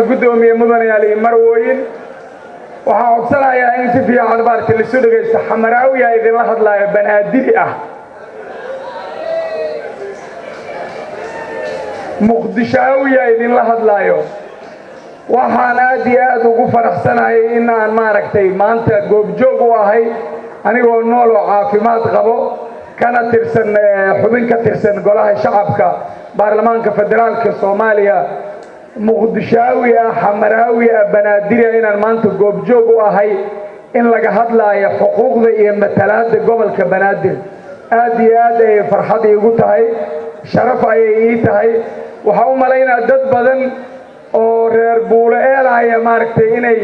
Gudoomiye, mudanayaal iyo marwooyin, waxaan codsanayaa in si fiican maaragtay laisu dhegaysto. Xamaraawiya idinla hadlaayo, Banaadiri ah, Muqdishaawiya idinla hadlaayo. Waxaan aad iyo aad ugu faraxsanayay in aan maaragtay maanta goobjoog u ahay, anigoo nool oo caafimaad qabo, kana tirsan, xubin ka tirsan Golaha Shacabka Baarlamaanka Federaalka Soomaaliya, Muqdishaawi ah, Xamaraawi ah, Banaadiri ah, inaan maanta goobjoog u ahay in laga hadlaayo xuquuqda iyo matalaadda gobolka Banaadir. Aad iyo aad ayay farxad iigu tahay, sharaf ayay ii tahay. Waxaa u malaynaa dad badan oo reer Buulo Eelaya maaragtay inay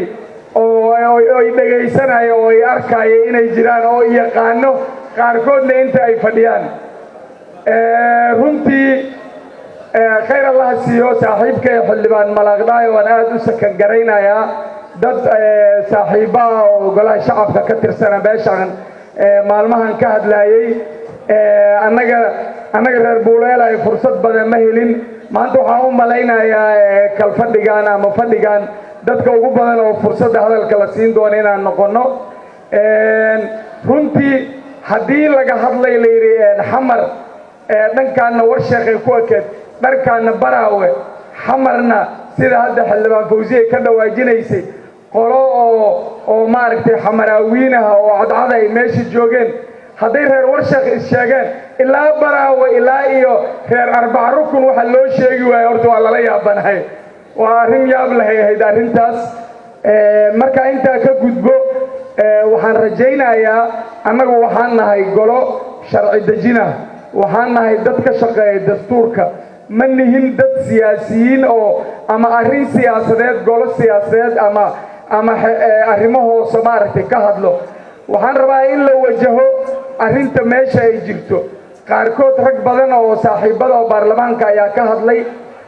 ooy dhegaysanaya oo ay arkaya inay jiraan oo yaqaano, qaarkoodna inta ay fadhiyaan. Runtii khayr Allaha siiyo saaxiibkay Xildhibaan Malaaqdhaayo, waan aad u sakan garaynayaa. Dad saaxiibbaha oo Golaha Shacabka ka tirsana meeshaan maalmahan ka hadlaayey. Annaga reer Buuleelayo fursad badan ma helin. Maanta waxaan u malaynayaa kalfadhigan ama fadhigan dadka ugu badan oo fursadda hadalka la siin doono inaan noqonno. Runtii haddii laga hadlay la yidhi Xamar dhankaanna Warsheekhay ku ekeed, dharkaanna Baraawe, Xamarna sida hadda Xildhibaan Fawsiye ka dhawaajinaysay, qolo oo maaragtay Xamaraawiinaha oo cadcada ay meesha joogeen, hadday reer Warsheekh is-sheegeen ilaa Baraawe ilaa iyo reer Arbaca Rukun, waxa loo sheegi waayo horta waa lala yaabanahay, waa arrin yaab lahay ahayd arrintaas. Marka intaa ka gudbo, waxaan rajaynayaa annagu waxaan nahay golo sharci dejina, waxaan nahay dad ka shaqeeya dastuurka. Ma nihin dad siyaasiyiin oo ama arrin siyaasadeed, golo siyaasadeed ama arrimo hoose maaragtay ka hadlo. Waxaan rabaa in la wajaho arrinta meesha ay jirto. Qaarkood, rag badan oo saaxiibada oo baarlamaanka ayaa ka hadlay.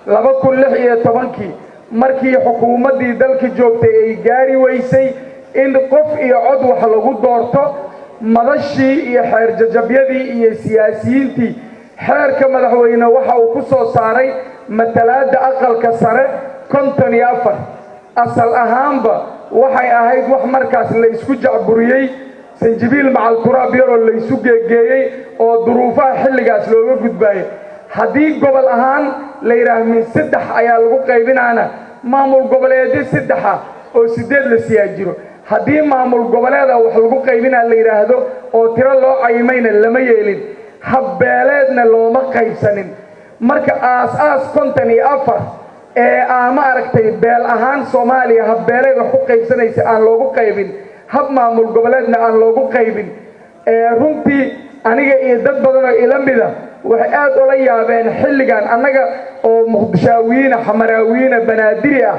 2016-kii markii xukuumaddii dalka joogtay ay gaari weysay in qof iyo cod wax lagu doorto, madashii iyo xeer jajabyadii iyo siyaasiyiintii, xeerka madaxweyne waxa uu ku soo saaray matalaadda Aqalka Sare 54. Asal ahaanba waxay ahayd wax markaas la isku jacburiyey, sanjibiil macal turaab yaroo laysu geegeeyey oo duruufaha xilligaas looga gudbaayay. Haddii gobol ahaan la yidhaah min saddex ayaa lagu qaybinaana, maamul goboleedyo saddexa oo sideed la siyaa jiro. Haddii maamul goboleeda wax lagu qaybinaa la yidhaahdo oo tiro loo cayimayna, lama yeelin, habbeeleedna looma qaybsanin. Marka aas-aas 54 ee aa ma aragtay beel ahaan Soomaaliya habbeeleed wax ku qaybsanaysa aan loogu qaybin, hab maamul goboleedna aan loogu qaybin. Runtii aniga iyo dad badan oo ila mida waxay aad ula yaabeen xilligan annaga oo Muqdishaawiyiina, Xamaraawiyiina, Banaadiri ah,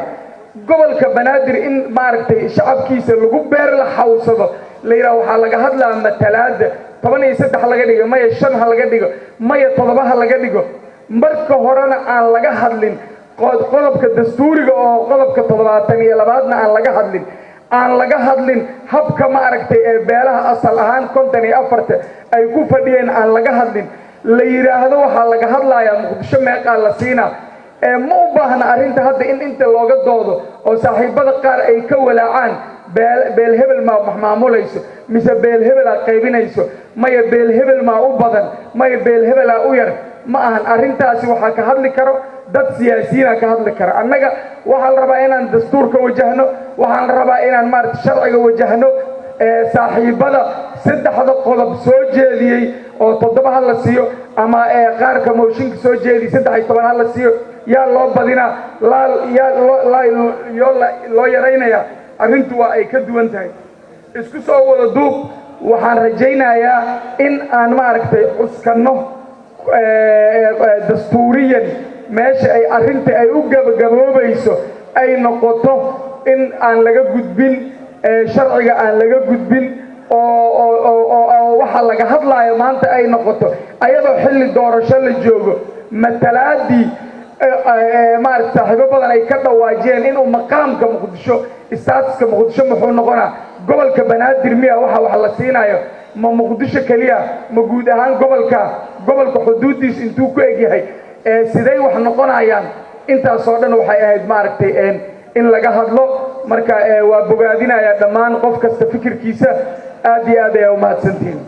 gobolka Banaadir in maaragtay shacabkiisa lagu beer la xawsado, la yidhaha waxaa laga hadlaa matalaadda 13 ha laga dhigo, maya 5 ha laga dhigo, maya 7 ha laga dhigo. Marka horena aan laga hadlin qodobka dastuuriga oo qodobka 72-aadna aan laga hadlin, aan laga hadlin habka ma aragtay ee beelaha asal ahaan 54-ta ay ku fadhiyeen aan laga hadlin, la yidhaahdo waxaa laga hadlayaa Muqdisho meeqaa la siinaa. Ee ma u baahna arrinta hadda in inta looga doodo oo saaxiibada qaar ay ka walaacaan beel hebel maa wax maamulayso mise beel hebelaa qaybinayso, maya beel hebel maa u badan, maya beel hebelaa u yar. Ma ahan arrintaasi. Waxaa ka hadli karo dad siyaasiyiina ka hadli kara. Annaga waxaa la rabaa inaan dastuurka wajahno, waxaan la rabaa inaan maarata sharciga wajahno. Saaxiibada saddexda qodob soo jeediyey oo 7 ha la siiyo ama qaarka mooshinka soo jeediyey 13 ha la siiyo, yaa loo badinaa, yaa loo yaraynayaa, arrintu waa ay ka duwan tahay. Isku soo wada duub, waxaan rajaynayaa in aan maaragtay cuskanno dastuuriyan meesha ay arrinta ay u gabagaboobayso ay noqoto in aan laga gudbin sharciga, aan laga gudbin oo waxa laga hadlaayo maanta ay noqoto, ayadoo xilli doorasho la joogo, matalaadii maarata saaxiibo badan ay ka dhawaajiyeen inuu maqaamka Muqdisho, statuska Muqdisho muxuu noqonaa? Gobolka Banaadir miya waxa wax la siinayo? Ma Muqdisho keliya? Ma guud ahaan gobolka? Gobolka xuduuddiis intuu ku egyahay? Sidey wax noqonayaan? Intaasoo dhan waxay ahayd maaragtay. In laga hadlo marka waa bogaadinayaa dhammaan qof kasta fikirkiisa. Aad iyo aad ayaa umahadsantihiin.